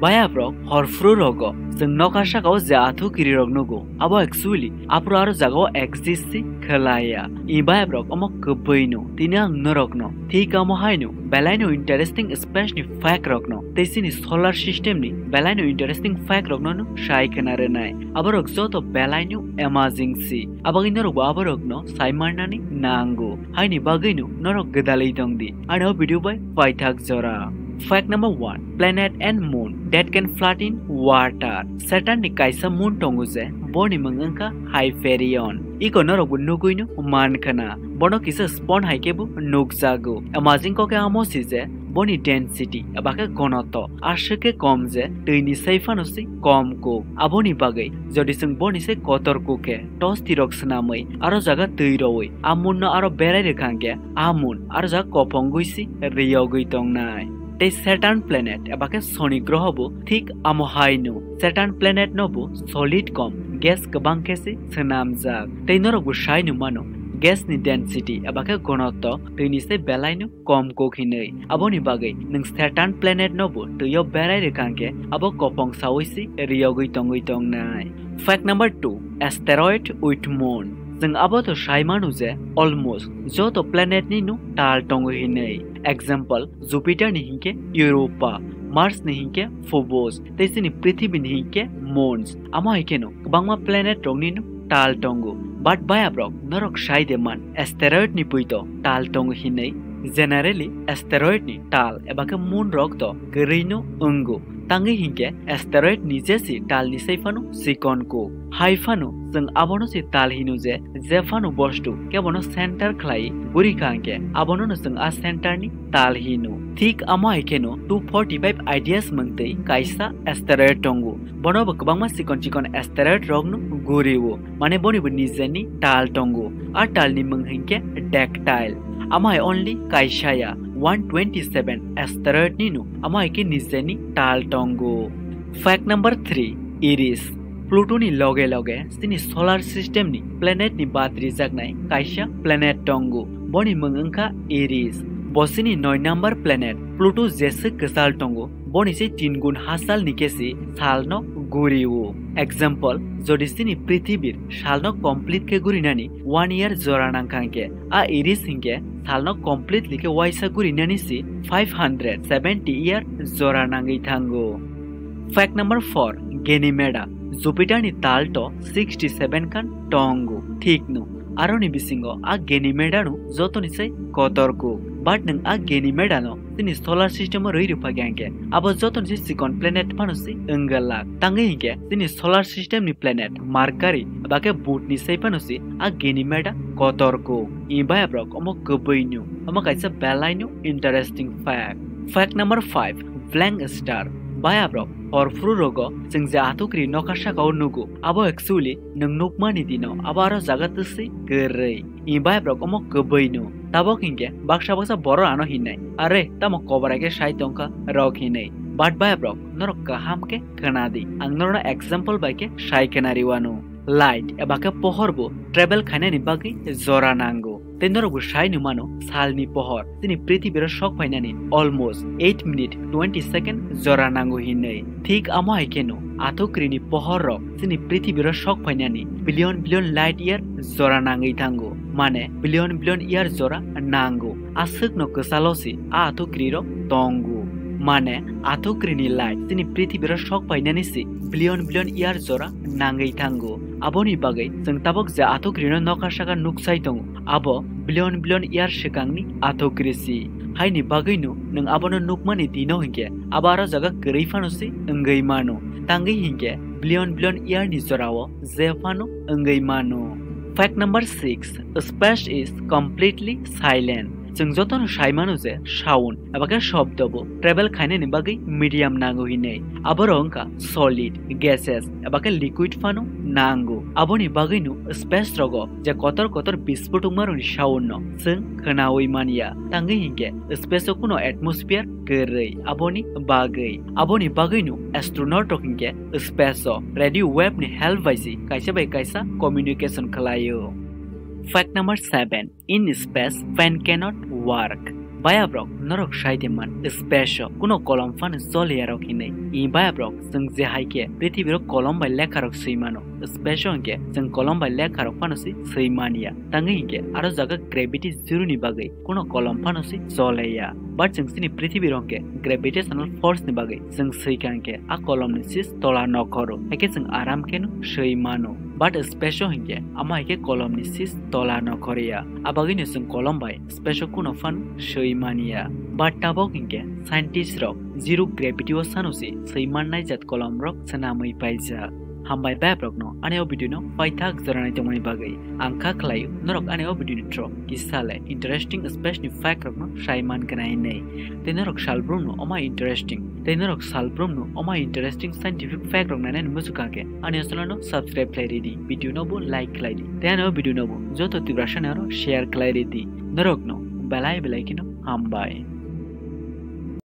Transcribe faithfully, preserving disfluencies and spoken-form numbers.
Bayabrok, horphru rogo chwng nokha sakao je athu kirirok nugo, abo actually aphuru aro jagao exist si khlaiya. I bayabrok omo kwbwi no, tini ang norokno thik amo haino belaino interesting space ni fact rokno tei chini solar system ni belaino interesting fact rokno no sai khna rwnai. Aborok joto belaino amazing si. Abagwi norokbo aborokno sai mannani nango. Haini bagwino norok gwdalwi tongdi. Ani o video bai paithak jora. Fact number one, planet and moon that can float in water. Saturn ni kaisa moon tongo je, boni mung wngkha Hyperion. Iko norokbo nugwino mankhana. Bono kisa sponge hai khe bo nukjago. Amazing kok khe amo si je, boni density eba khe gonotto aswk khe kom je, twi ni sai phano se kom kuk. Aboni bagwi jodi chwng boni se kotor kuk khe, torch tirok swnamwi aro jaga twi rowi a moon no aro berai rwkha hwnkhe, a moon aro jaga kophongwi se riyogwi tongnai. Tei Saturn planet eba khe Soni groho bo thik amo hai no. Saturn planet no bo solid kom, gas kwbang khe se swnamjak. Tei norok bo sai no mano, gas ni density eba khe gonotto twi ni se belai no kom kuk hinwi. Aboni bagwi nwng Saturn planet no bo twi o berai rwkha hwnkhe, abo kophong sawi se riyogwi tongwi tongnai. Fact number two, asteroid with moon. Chwng abo to sai mano je almost joto planet ni no tal tongo hinwi. Example, Jupiter ni hinkhe Europa, Mars ni hinkhe Phobos, tei chini Prithibi ni hinkhe Mons. Amo hai kheno kwbangma planet rok ni no tal tongo. But bayabrok, norok sai de man, asteroid ni pui to tal tongo hinwi? Generally, asteroid ni tal eba khe moon rok to kwrwi no wngo. Tangwi hinkhe asteroid ni jesi tal ni sai phano chikon kuk. Hai phano chwng abono se tal hino je, je phano bostu kebono center khlai guri kha hwnkhe, abono no chwng a center ni tal hino. Thik amo hai kheno two forty-five ideas mwngtwi kaisa asteroid tongo. Bono bo kwbangma chikon chikon asteroid rok no guri o. Mane boni bo nijeni tal tongo. A tal ni mung hinkhe Dactyl. Amo hai only kaisa ya, one twenty-seven asteroid ni no amo hai khe nijeni tal tongo. Fact number three, Eris. Pluto ni loge loge chini solar system ni planet ni bad rijaknai kaisa planet tongo. Boni mung wngkha Eris. Bo chini noi number planet. Pluto jeswk kwchal tongo, boni se tin gun hachal ni khe se sal no guri o. Example, jodi chini Prithibir sal no complete khe gurinani one year jora nang kha hwnkhe, a Eris hinkhe sal no completely khe waisa gurinani se five hundred seventy year jora nangwi thango. Fact number four, Ganymede. Jupiter ni tal to sixty-seven khan tongo. Thik no, aroni bisingo a Ganymede no jotoni sai kotor kuk. But nwng a Ganymede no chini solar system o rwi rwpha khe hwnkhe, abo jotoni se chikon planet phano se wngwlak. Tangwi hinkhe chini solar system ni planet Mercury eba khe Buddha ni sai phano se a Ganymede kotor kuk. I bayabrok omo kwbwi no, omo kaisa belai no interesting fact. Fact number five, Blank Star. Bayabrok, horphru rogo chwng je athukwrwi nokha sakao nugo, abo actually nwng nukmani dino abo aro jaga twswi kwrwi. I bayabrok omo kwbwi no. Tabok hinkhe baksa baksa borok ano hinnai, "Are, tamo kobora khe sai tongkha rok," hinwi. But bayabrok, norok kaham khe khwnadi. Ang norokno example bai khe sai khwnari wano. Light eba khe pohor bo travel khainani bagwi jora nango. Tei norok bo sai nung mano, sal ni pohor chini prithibiro sok phainani almost eight minute twenty second jora nango hinwi. Thik amo hai kheno athukwrwini pohor rok chini prithibiro sok phainani billion billion light year jora nangwi thango, mane billion billion year jora nango. Aswkno kwchalo se a athukwrwi rok tongo, mane athukwrwini light chini prithibiro sok phainani se billion billion year jora nangwi thango. Aboni bagwi chwng tabok je athukwrwino nokha saka nuksai tongo, abo billion billion year swkangni athukwrwi si. Haini bagwino nwng abono nukmani dino hinkhe abo aro jaga kwrwi phano se wngwi mano. Tangwi hinkhe billion billion year ni jorao je phano wngwi mano. Fact number six, space is completely silent. Chwng jotono sai mano je sound eba khe shobdo bo travel khainani bagwi medium nango hinwi. Aborok wngkha solid, gases eba khe liquid phano nango. Aboni bagwino space rogo je kotor kotor bisphutung marokni sound no chwng khwnawi manya. Tangwi hinkhe space o kuno atmosphere kwrwi, aboni bagwi. Aboni bagwino astronaut rok hinkhe space o radio wave ni help bai se kaisa bai kaisa communication khlaio. Fact number seven. In space, fan cannot work. Bayabrok, norok sai de man, space o kuno kolom phano choliya rok hinwi. I bayabrok, chwng je hai khe prithibi rok kolom bai lekha rok swi mano, space o hinkhe chwng kolom bai lekha rok phano se swi manya. Tangwi hinkhe aro jaga gravity zero ni bagwi kuno kolom phano se choleya. But chwng chini prithibi rok hinkhe gravitational force ni bagwi chwng swi kha hinkhe a kolom ni sis tola nokhoro. Haikhe chwng aram kheno swi mano. But space o hinkhe ama haikhe kolom ni sis tola nokhoriya. Abagwino chwng kolom bai space o kuno phano swi manya. But tabok hinkhe scientist rok zero gravity o sano se swi mannai jat kolom rok swnamwi paijak. Hambai bayabrokno ani o video no paithak joranai tongmani bagwi. Ang kha khlaio norok ani o video ni through kisa le interesting space ni fact rokno sai man gwnai hinwi. Tei norok salbrumno oma interesting, tei norok salbrumno oma interesting scientific fact rok nainani muchukha khe ani o channel no subscribe khlai ridi, video no bo like khlai di. Tei ani o video no bo joto Tiprasa ni aro share khlai ridi. Norokno belai belai kheno hambai.